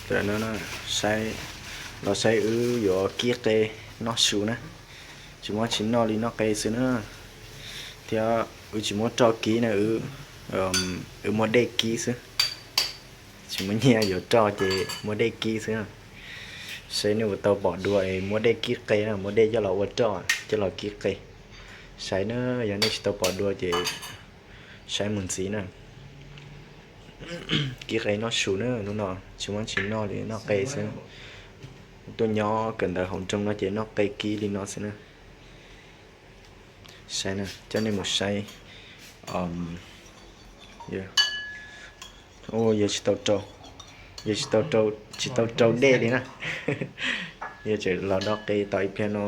Tam no saib, los saib wb yuav kib qe noj su na. Tsis muab tsis noj li noj qe xwb na. Thiab wb tsis muab roj kib na, wb muab dej kib xwb. Tsis muaj nyiaj yuav roj ces muab dej kib xwb na. Saib nej puas tau pom dua es muab dej kib qe na, muab dej coj los ua roj, coj los kib qe. Saib na, yog nej tsis tau pom dua ces saib mus ntxiv na. Kib qe noj su na, hnub no tsis muab tsis noj li noj qe xwb. Tuaj nyob kawm ntawv hauv nroog no ces noj qe kib li no xwb na. Saib na, coj nej mus saib. Yog tsis tau rau, yog tsis tau rau, tsis tau rau dej li na. Yog tseem los do qe tau ib pliag no,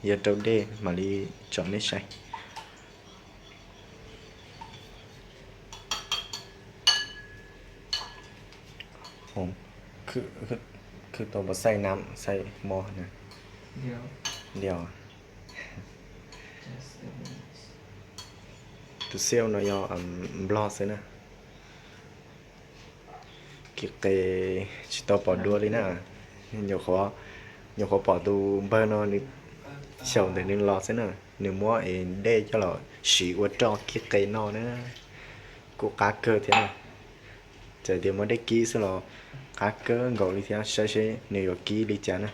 yog rau dej mam li tsom nej saib. Khwb tau npam xaij nam xaij mo na. Ntiav. Tus xiauj no yog nplog xwb na. Kib qe tsis tau pom dua li na. Nyuam qhuav pom tus npawg no nws xyaum ntawm nws los xwb na. Nws muab es dej coj los siv ua roj kib qe noj na. Kuj qab kawg thiab na. Txawm tias muab dej kib xwb los qab kawg nkaus li thiab, saib seb nws yuav kib li cas na.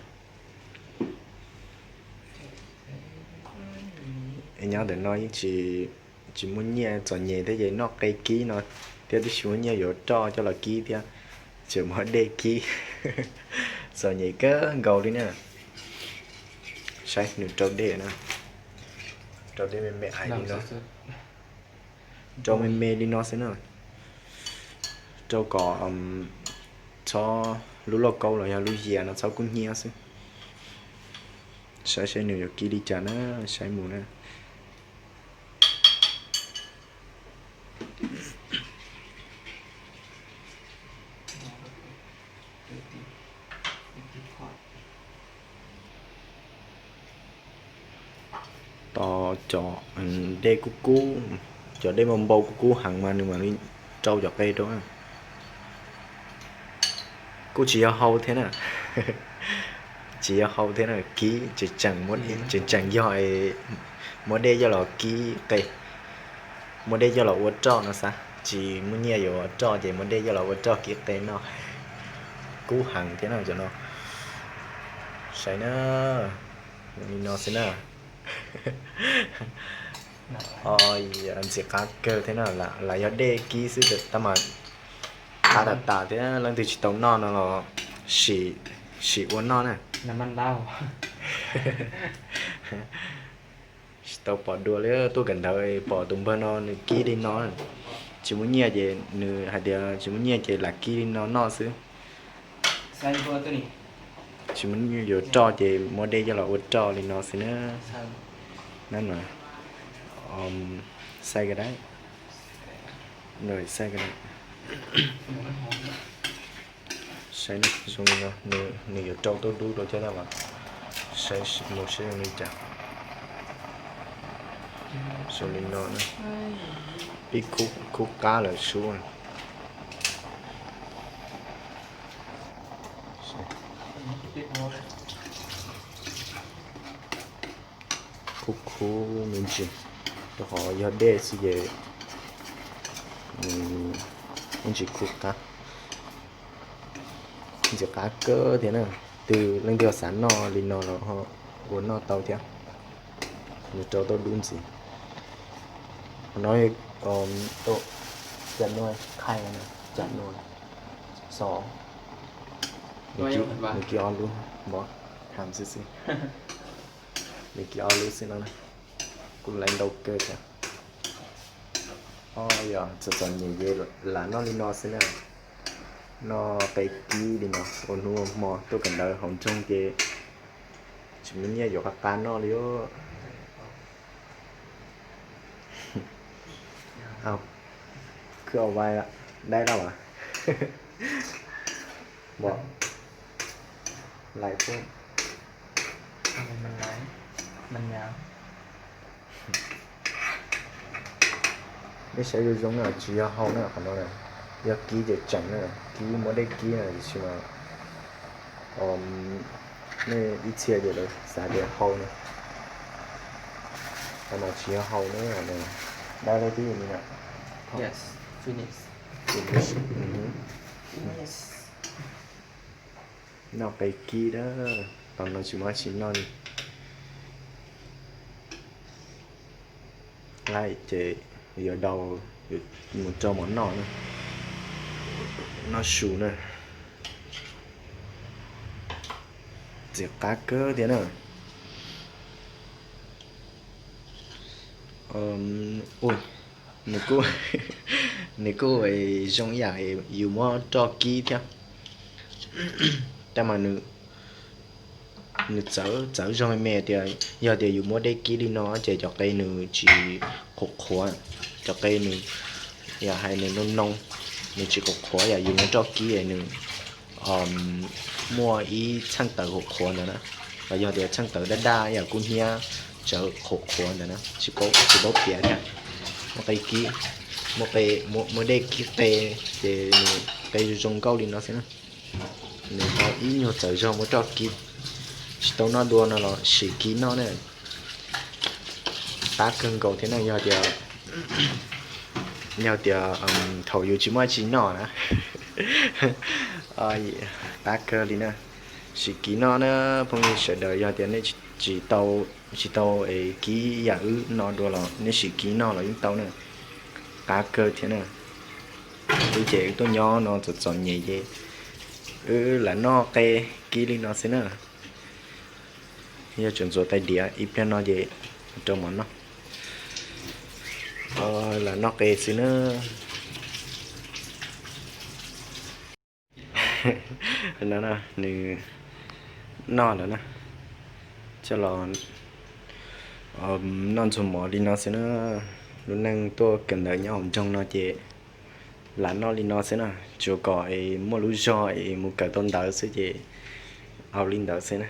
Nyob ntawm no yeej tsis, tsis muaj nyiaj, txom nyem thiab ces noj qe kib no thiab twb tsis muaj nyiaj yuav roj coj los kib thiab, tseem muab dej kib. Txom nyem kawg nkaus li na. Saib nws rau dej na, rau dej me me ais li no, rau me me li no xwb na. Rau kom txhob, lub lauj kaub los yog lub yias no txhob kub hnyiab xwb. Saib seb nws yuav kib li cas na, saib mus na. Tos cov dej kub kub, cov dej npau npau kub kub heev mas nws mam li rau cov qe rau. Kuj tsis yog hau thiab na, tsis yog hau thiab na, kib tseem tseem, tseem tseem yog muab dej coj los kib qe, muab dej coj los ua roj no xav, tsis muaj nyiaj yuav roj ces muab dej coj los ua roj kib qe noj. Kub heev thiab na cov no. Saib na, li no xwb na. Ntxim qab kawg thiab na, lam yog dej kib xwb tab mas qab tas tas thiab, leej twg tsis tau noj no los sim ua noj na. Tsis tau pom dua li, tuaj kawm ntawv pom tus npawg no nws kib li no, tsis muaj nyiaj ces nws hais tias tsis muaj nyiaj ces lam kib li no noj xwb. Tsis muaj nyiaj yuav roj ces muab dej coj los ua roj li no xwb na. Nab no, xaij ka dab, xaij ka dab. Saib zoo li no, nws yuav rau tuaj dub rau thiab tab mas, saib mus saib zoo li cas. Zoo li no na, pib khub qab lawm sub. Khub khub me ntsis, rau qhov yog dej xwb ces ib ntsis khub qab. Ntxim qab kawg thiab na, twg leej twg xav noj li no los ho ua noj tau thiab. Nws rau tau dub ntxiv. Qhov no cov nua, qhai cov nua, xov, nws kib ob lub, npov tham xwb xwb. Nws kib ob lub xwb no na, kuj laiv ntau kawg thiab. Yog txom txom nyem ces lam noj li no xwb na. Noj qe kib li no ua hnub ua hmo, tuaj kawm ntawv hauv nroog ces tsis muaj nyiaj yuav qab qab noj li. Khwb au vai, dai lawm as. Npov, lais xwb. Nej saib zoo zoo na, tsis yog hau na, qhov no yog kib ces tseem na, kib muab dej kib na, tiam sis mas Nej ib txhia ces lawv xav tias hau no, qhov no tsis yog hau na. Dab laug twb yog li no. Noj qe kib dab, tos no tsis muaj dab tsi noj li. Laib ces yuav daus, yuav mus rau mov noj na, noj su na. Txiv qab kawg thiab na. Ua, nws kuj, nws kuj zoo ib yam yus muab roj kib thiab, tab mas nws, nws txawv txawv zog me me tias yog tias yus muab dej kib li no ces cov qe nws tsis qhuav qhuav, cov qe nws, yog hais nws noo noo, nws tsis qhuav qhuav, yam yus muab roj kib nws muaj ib txheej tawv qhuav qhuav ntawd na, los yog tias txheej tawv daj daj yam kub hnyiab tsawv qhuav qhuav ntawd na, tsis paub, tsis paub piav thiab. Muab qe kib, muab qe, muab dej kib qe, ces nws qe zoo zoo nkauj li no xwb na. Nws ho ib nyuag txawv zog muab roj kib. Tsis tau noj dua no los sim kib noj na. Qab kawg nkaus thiab na, yog tias, yog tias thaum yus tsis muaj dab tsi noj na, qab kawg li na. Sim kib noj na phooj ywg sawv daws, yog tias nej tsis tau, tsis tau es kib yam wb no dua los nej sim kib noj los yeej tau na. Qab kawg thiab na. Wb ces wb tuaj nyob no txom txom nyem ces wb lam noj qe kib li no xwb na. Yog tseem ntxuav tais diav ib pliag no ces rau mov noj. Lam noj qe xwb na. No nws noj lawm na, coj los noj ntxuag mov li no xwb na. Lub neej tuaj kawm ntawv nyob hauv nroog no ces lam noj li no xwb na, tsuas kom es muaj lub zog es mus kawm tau ntawv xwb ces ua li ntawd xwb na.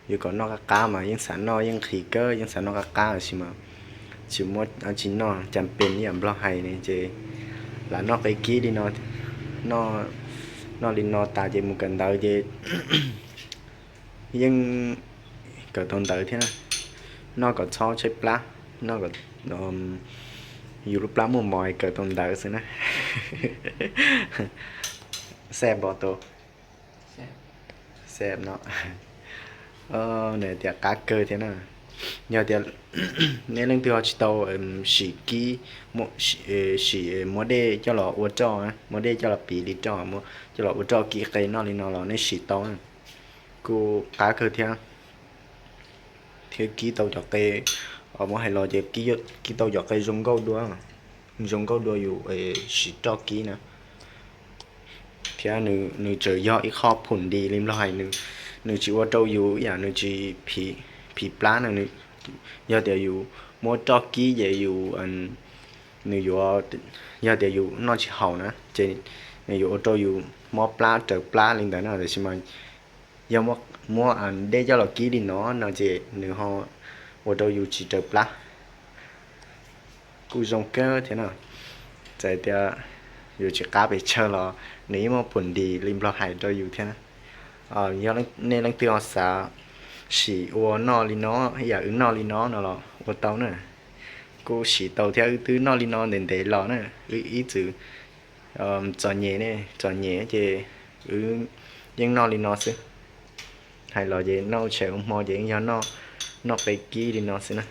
Yus kom noj qab qab mas yeej xav noj, yeej nqhis kawg, yeej xav noj qab qab tab sis mas tsis muaj dab tsi noj, cas pes ib yam Nplog hais ne ces lam noj qe kib li no, noj li no tas ces mus kawm ntawv ces yeej kawm tau ntawv thiab na. Noj kom txhob tshaib plab, noj kom yus lub plab muaj mov kawm tau ntawv xwb na. Xab npo tau, xab no, nws tias qab kawg thiab na. Yog tias nej leej twg ho tsis tau sim kib, sim muab dej coj los ua roj, muab dej coj los piv li roj, coj los ua roj kib qe noj li no los nej sim tau na. Kuj qab kawg thiab, thiab kib tau cov qe, muab hais los ces kib tau cov qe zoo nkauj dua, zoo nkauj dua yus sim roj kib na. Thiab nws tseem yog ib qho phum nti li Nplog hais, nws tsis ua rau yus ib yam, nws tsis phiv plab na. Yog tias yus muab roj kib ces yus, nws yuav, yog tias yus noj tsis haum na ces nws yuav ua rau yus mob plab raws plab li ntawd na. Tab sis mas yog muab dej coj los kib li no no ces nws ho ua rau yus tsis raws plab. Kuj zoo kawg thiab na. Txawm tias yus tsis qab pes tsawg los nws yeej muaj phum nti li Nplog hais rau yus thiab na. Yog nej leej twg ho xav sim ua noj li no, ib yam wb noj li no no los ua tau na. Kuj sim tau thiab, wb twb noj li no ntev ntev los na, wb ib txwm txom nyem ne, txom nyem ces wb yeej noj li no xwb. Hais los ces noj tshem ua hmo ces yeej yog noj qe kib li no xwb na.